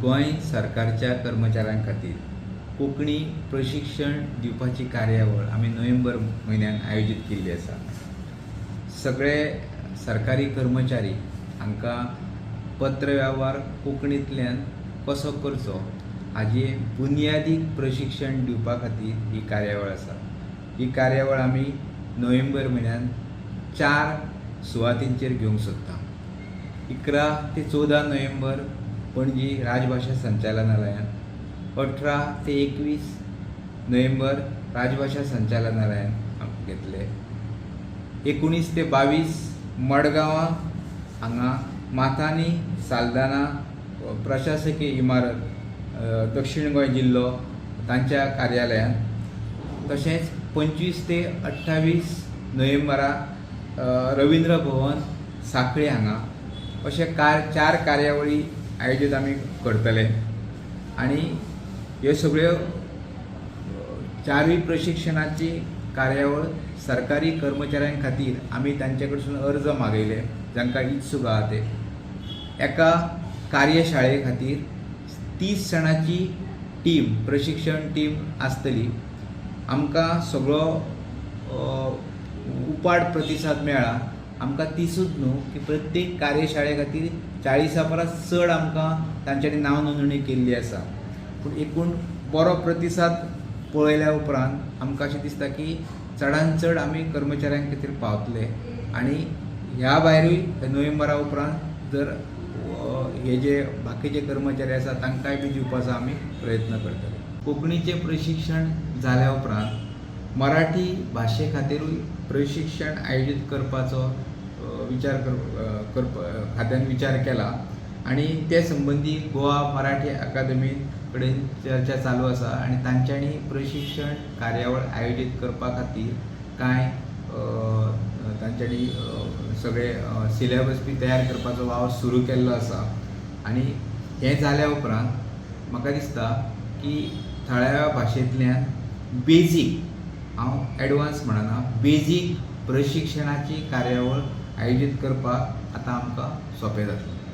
गोंय सरकारच्या कर्मचाऱ्यां खातीर कोंकणी प्रशिक्षण दिवपाची कार्यावळ आमी नोव्हेंबर म्हयन्यान आयोजीत केल्ली आसा. सगळे सरकारी कर्मचारी हांकां पत्र वेव्हार कोंकणींतल्यान कसो करचो हाजें बुन्यादी प्रशिक्षण दिवपा खातीर ही कार्यावळ आसा. ही कार्यावळ आमी नोव्हेंबर म्हयन्यान 4 सुवातींचेर घेवंक सोदता. 11 ते 14 नोव्हेंबर पणजी राजभाशा संचालनालयान, 18 ते 21 नोव्हेंबर राजभाशा संचालनालयान घेतले, 19 ते 22 मडगांवां हांगा माथानी साल्दाना प्रशासकीय इमारत दक्षिण गोंय जिल्लो तांच्या कार्यालयान, तशेंच 25 ते 28 नोव्हेंबरा रविंद्र भवन सांखळी हांगा अशे 4 कार्यावळी आयोजीत आमी करतले. आनी ह्यो सगळ्यो 4 प्रशिक्षणाची कार्यावळ सरकारी कर्मचाऱ्यां खातीर आमी तांचे कडसून अर्ज मागयले जांकां इत्सूक आहा ते. एका कार्यशाळे खातीर 30 जाणांची टीम, प्रशिक्षण टीम आसतली. आमकां सगळो उपाट प्रतिसाद मेळ्ळा. आमकां दिसूच न्हू की प्रत्येक कार्यशाळे खातीर 40 परस चड आमकां तांच्यांनी नांव नोंदणी केल्ली आसा. पूण एकूण बरो प्रतिसाद पळयल्या उपरांत आमकां अशें दिसता की चडान चड आमी कर्मचाऱ्यां खातीर पावतले. आनी ह्या भायरूय नोव्हेंबरा उपरांत जर हे जे बाकीचे कर्मचारी आसा तांकांय बी दिवपाचो आमी प्रयत्न करतले. कोंकणीचें प्रशिक्षण जाल्या उपरांत मराठी भाशे खातीरूय प्रशिक्षण आयोजीत करपाचो विचार खात्यान विचार केला आनी ते संबंदी गोवा मराठी अकादमी कडेन चर्चा चालू आसा आनी तांच्यांनी प्रशिक्षण कार्यावळ आयोजीत करपा खातीर कांय तांच्यांनी सगळे सिलेबस बी तयार करपाचो वावर सुरू केल्लो आसा. आनी हें जाल्या उपरांत म्हाका दिसता की थळाव्या भाशेंतल्यान बेजीक, हांव एडवांस म्हणना, बेजीक प्रशिक्षणाची कार्यावळ आयोजीत करपाक आतां आमकां सोंपें जातलें.